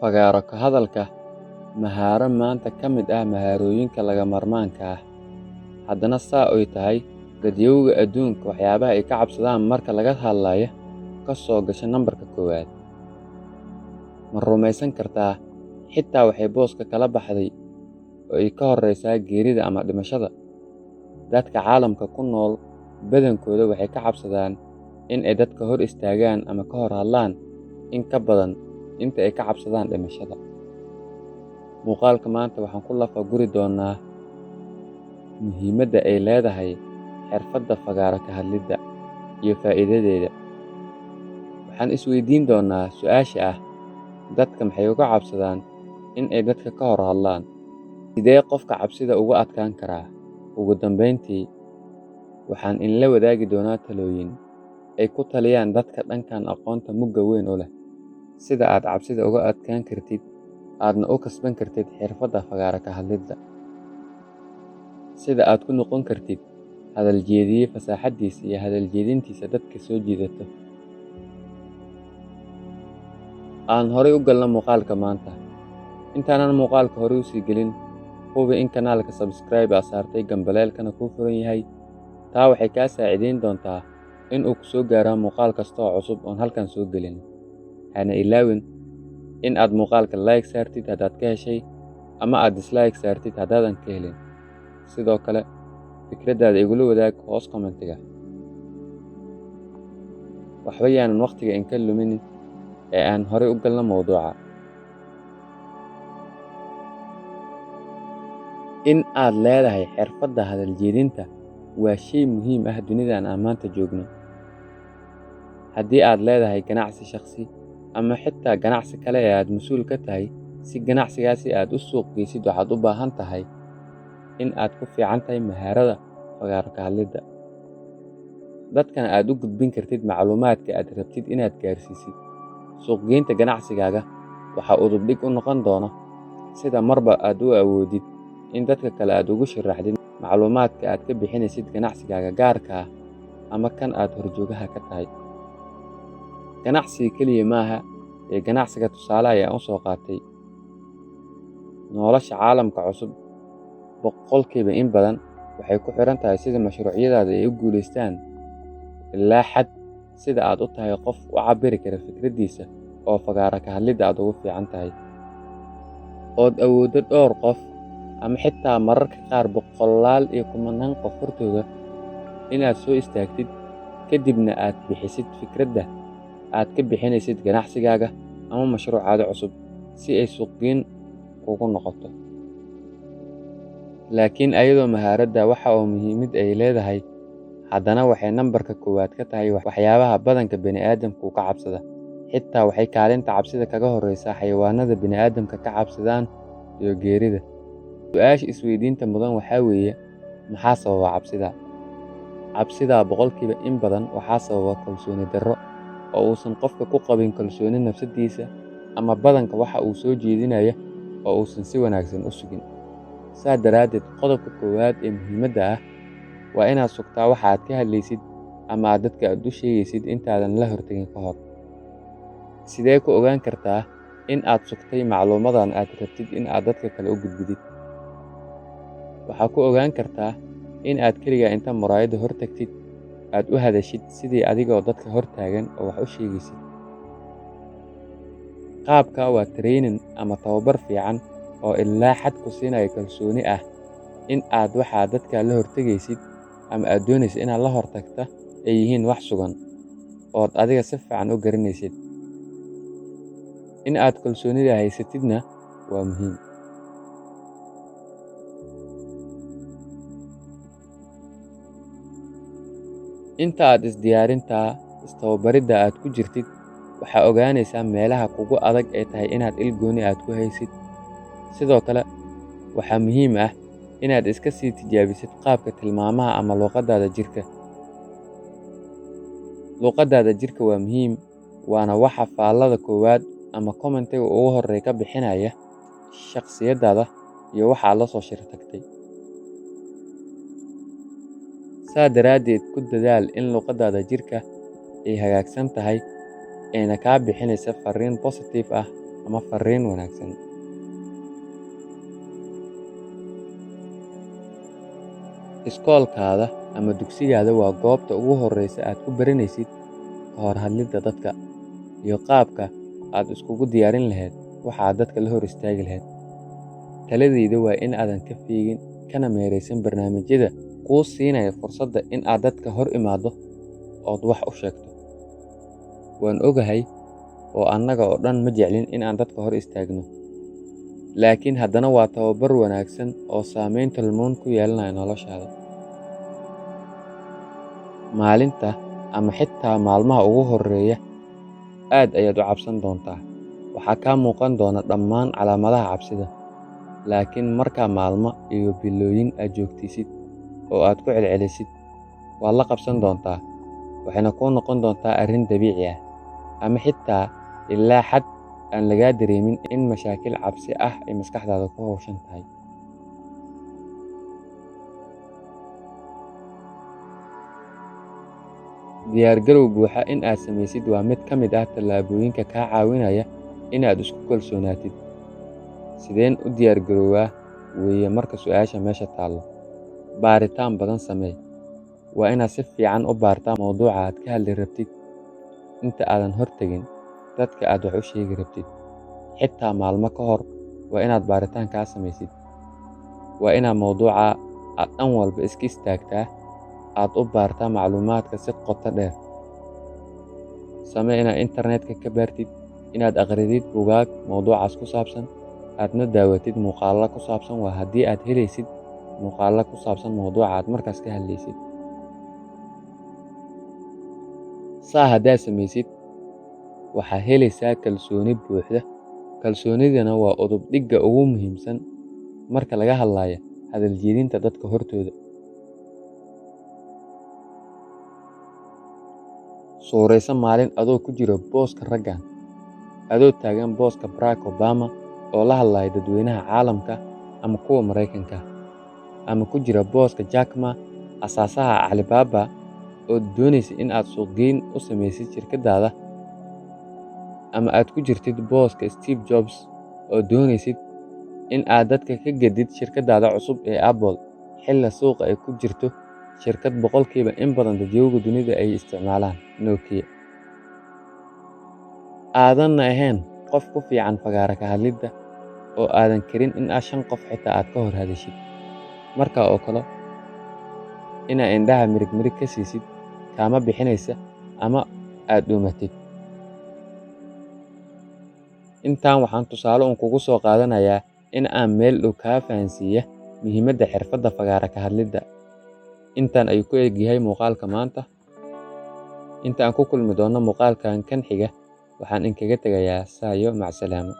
Fagaaro ka hadalka mahaaro maanta ka mid ah maharooyinka lagama maarmaanka ah. Haddana saa oy tahay, dadyowga adduunka waxyaabaha ay ka cabsadaan marka laga hadlayo ka soo gasha nambarka koowaad. Ma rumaysan kartaa xitaa waxay booska kala baxday oo ay ka horreysaa geerida ama dhimashada? Dadka caalamka ku nool badankooda waxay ka cabsadaan in ay dadka hor istaagaan ama ka hor hadlaan in ka badan inta ay ka cabsadaan dhimashada. Muuqaalka maanta waxaan ku lafa guri doonaa muhiimadda ay leedahay xirfadda fagaaro ka hadlidda iyo faa'iidadeeda. Waxaan isweydiin doonaa su'aasha ah, dadka maxay uga cabsadaan in ay dadka ka hor hadlaan? Sidee qofka cabsida uga adkaan karaa? Ugu dambeyntii, waxaan inla wadaagi doonaa talooyin ay ku taliyaan dadka dhankan aqoonta mugga weyn u leh, sida aad cabsida uga adkaan kartid aadna u kasban kartid xirfadda fagaaro ka hadlidda. Sida aad ku noqon kartid hadal jeediye fasaaxadiisa iyo hadal jeedintiisa dadka soo jiidato. Aan horay u galno muuqaalka maanta. Intaanan muuqaalka horay u sii gelin, hubi in kanaalka subscribe aad saartay, gambaleelkana kuu furan yahay. Taa waxay kaa saacidayn doontaa in uu ku soo gaaro muuqaal kasta oo cusub oon halkan soo gelin. Hana ilaawin in aad muuqaalka like saartid haddaad ka heshay ama aad dislike saartid haddaadan ka helin. Sidoo kale, fikraddaada igula wadaag hoos commentiga. Waxba yaanan waqtiga inka lumin ee aan horay u galno mowduuca. In aad leedahay xirfadda hadal jeedinta waa shay muhiim ah dunidan aan maanta joogno. Haddii aad leedahay ganacsi shakhsi ama xitaa ganacsi kale ee aad mas'uul ka tahay, si ganacsigaasi aad u suuq geysid waxaad u baahan tahay in aad ku fiican tahay mahaarada fagaaro ka hadlidda. Dadkana aad u gudbin kartid macluumaadka aad rabtid inaad gaarsiisid. Suuqgeynta ganacsigaaga waxaa udub dhig u noqon doona sida marba aad u awoodid in dadka kale aad ugu sharaxdid macluumaadka aad ka bixinaysid ganacsigaaga gaarka ah ama kan aad horjoogaha ka tahay. Ganacsiga keliya maaha ee ganacsiga tusaale ayaan u soo qaatay. Nolosha caalamka cusub boqolkiiba in badan waxay ku xiran tahay sida mashruucyadaada ay u guulaystaan ilaa xad sida aad u tahay qof u cabbiri kara fikraddiisa oo fagaaro ka hadlidda aad ugu fiican tahay. Ood awooddo dhowr qof ama xitaa mararka qaar boqolaal iyo kumanaan qof hortooda inaad soo istaagtid, kadibna aad bixisid fikradda aad ka bixinaysid ganacsigaaga ama mashruucaada cusub si ay suuqgeyn kugu noqoto. Laakiin ayadoo mahaaradda waxa oo muhiimad ay leedahay, haddana waxay nambarka koowaad ka tahay waxyaabaha badanka bini'aadamku ka cabsada. Xitaa waxay kaalinta cabsida kaga horreysaa xayawaanada bini'aadamka ka cabsadaan iyo geerida. Su'aasha isweydiinta mudan waxaa weeye, maxaa sababa cabsida? Cabsida boqolkiiba in badan waxaa sababa kalsooni darro oo uusan qofka ku qabin kalsooni nafsadiisa ama badanka waxa uu soo jeedinayo oo uusan si wanaagsan u sugin. Saa daraaddeed, qodobka koowaad ee muhiimadda ah waa inaad sugtaa waxa aad ka hadlaysid ama aad dadka aad u sheegaysid intaadan la hortagin ka hor. Sidee ku ogaan kartaa in aad sugtay macluumadan aad rabtid in aad dadka kale u gudbidid? Waxaa ku ogaan kartaa in aad keligaa inta muraayadda hortagtid aad u hadashid sidii adigoo dadka hortaagan oo wax u sheegaysid. Qaabka waa training ama tababar fiican oo ilaa xad ku siinaya kalsooni ah in aad waxa dadka la hortagaysid ama aad doonaysid inaad la hortagta ay yihiin wax sugan ood adiga si fiican u garanaysid. In aad kalsoonida haysatidna waa muhiim. Inta aad isdiyaarinta, istababaridda aad ku jirtid, waxaa ogaanaysaa meelaha kugu adag ay tahay inaad il gooni aad ku haysid. Sidoo kale, waxaa muhiim ah inaad iska sii tijaabisid qaabka tilmaamaha ama luqaddaada jirka. Luqaddaada jirka waa muhiim, waana waxa faallada koowaad ama commentiga ugu horreeya ka bixinaya shakhsiyaddaada iyo waxa aad la soo shir tagtay. Saa daraaddeed, ku dadaal in luqaddaada jirka ay hagaagsan tahay ayna kaa bixinaysa fariin positive ah ama farriin wanaagsan. Iskoolkaada ama dugsigaada waa goobta ugu horreysa aad ku baranaysid ka hor hadlidda dadka iyo qaabka aad iskugu diyaarin lahayd waxa aad dadka la hor istaagi lahayd. Taladayda waa in aadan ka fiigin kana meeraysan barnaamijyada kuu siinaya fursadda in aad dadka hor imaado ood wax u sheegto. Waan ogahay oo annaga oo dhan ma jeclin in aan dadka hor istaagno, laakiin haddana waa tababar wanaagsan oo saameyn tolmoon ku yeelanaya noloshaada. Maalinta ama xitaa maalmaha ugu horreeya aad ayaad u cabsan doontaa. Waxaa kaa muuqan doona dhammaan calaamadaha cabsida. Laakiin marka maalmo iyo bilooyin aad joogtaysid oo aad ku celcelisid, waad la qabsan doontaa, waxayna kuu noqon doontaa arrin dabiici ah, ama xitaa ilaa xad aan lagaa dareemin in mashaakil cabsi ah ay maskaxdaada ku hawshan tahay. Diyaargarow buuxa in aad samaysid waa mid ka mid ah tallaabooyinka kaa caawinaya in aad isku kalsoonaatid. Sideen u diyaargaroowaa weeye marka su'aasha meesha taallo. Baaritaan badan samee. Waa inaad si fiican u baartaa mowduuca aad ka hadli rabtid inta aadan hortagin dadka aad wax u sheegi rabtid. Xitaa maalmo ka hor waa inaad baaritaan kaa samaysid. Waa inaad mowduuca aad dhan walba iska istaagtaa, aad u baartaa macluumaadka si qoto dheer. Samee inaad internetka ka baartid, inaad akhridid buugaag mowduucaas ku saabsan, aadna daawatid muuqaallo ku saabsan waa haddii aad helaysid muuqaallo ku saabsan mowduuca aad markaas ka hadlaysid. Saa haddaad samaysid, waxaad helaysaa kalsooni buuxda. Kalsoonidana waa udub dhigga ugu muhiimsan marka laga hadlayo hadal jeedinta dadka hortooda. Suurayso maalin adoo ku jira booska raggan, adoo taagan booska Barack Obama oo la hadlaya dadweynaha caalamka ama kuwa Maraykanka, ama ku jira booska Jack Ma, aasaasaha Alibaba, oo doonaysa in aad suuq-geyn u samaysid shirkaddaada, ama aad ku jirtid booska Steve Jobs oo doonaysid in aad dadka ka gadid shirkaddaada cusub ee Apple xilli suuqa ay ku jirto shirkad boqolkiiba in badan dadyowga dunida ay isticmaalaan, Nokia. Aadanna ahayn qof ku fiican fagaara ka hadlidda oo aadan karin in aad 5 qof xitaa aad ka hor hadashid. Marka oo kale, inaad indhaha mirig mirig ka siisid kaama bixinaysa ama aad dhuumatid. Intaan waxaan tusaale uun kugu soo qaadanayaa in aan meel dhow kaa fahansiiya muhiimadda xirfadda fagaara ka hadlidda. Intaan ayuu ku eg yahay muuqaalka maanta. Inta aan ku kulmi doono muuqaalkan kan xiga, waxaan inkaga tegayaa saayo macsalaamo.